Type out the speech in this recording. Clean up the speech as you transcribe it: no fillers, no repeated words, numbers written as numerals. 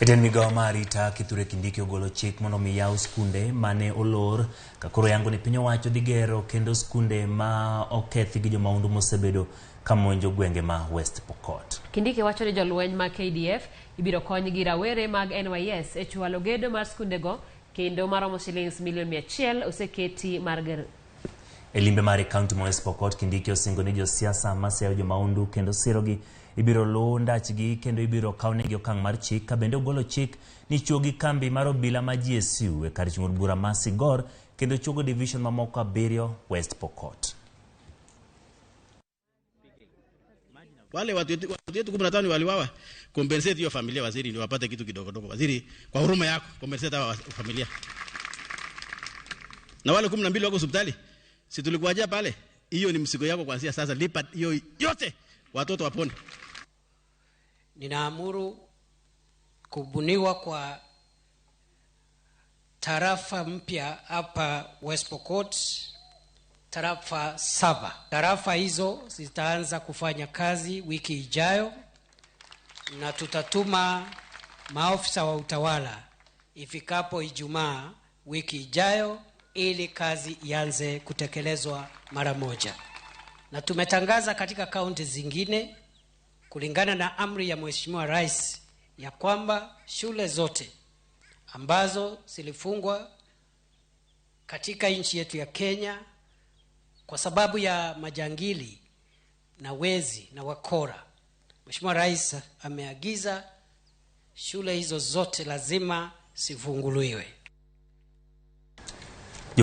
Jatend migawo mar arita Kithure Kindiki ogolo chik mondo mi yaw skunde mane olor ka koro yango ni piny owacho dhi gero kendo skunde ma okethi gi jomahundu mosebedo ka monjo gwenge ma West Pokot. Kindiki wacho ni jolweny mag KDF ibiro kony gi rawere mag NYS e chwalo gedo mar skundego kendo maromo shillings milion 100 oseketi mar gero. E limbe mare e kaunti ma West Pokot, Kindiki osingo ni josiasa maseyo jomahundu kendo sirogi ibiro luw ndachgi kendo ibiro kawnegi okang' mar chik ka bende ogolo chik ni chuogi kambi mar obila ma GSU e kar chung' od bura ma Sigor kendo chuogo division mamoko 7 West Pokot. Wale watu wetu 15 waliwawa, compensate hiyo familia waziri, ndio wapate kitu kidogo kidogo. Waziri, kwa huruma yako, compensate hawa familia. Na wale 12 wako hospitali, si tulikuwajia pale? Hiyo ni mzigo yako kuanzia sasa, lipa hiyo yote, watoto wapone. Ninaamuru kubuniwa kwa tarafa mpya hapa West Pokot, tarafa 7. Tarafa hizo zitaanza kufanya kazi wiki ijayo na tutatuma maofisa wa utawala ifikapo Ijumaa wiki ijayo ili kazi ianze kutekelezwa mara moja. Na tumetangaza katika kaunti zingine kulingana na amri ya Mheshimiwa Rais ya kwamba shule zote ambazo zilifungwa katika nchi yetu ya Kenya kwa sababu ya majangili na wezi na wakora, Mheshimiwa Rais ameagiza shule hizo zote lazima zifunguliwe.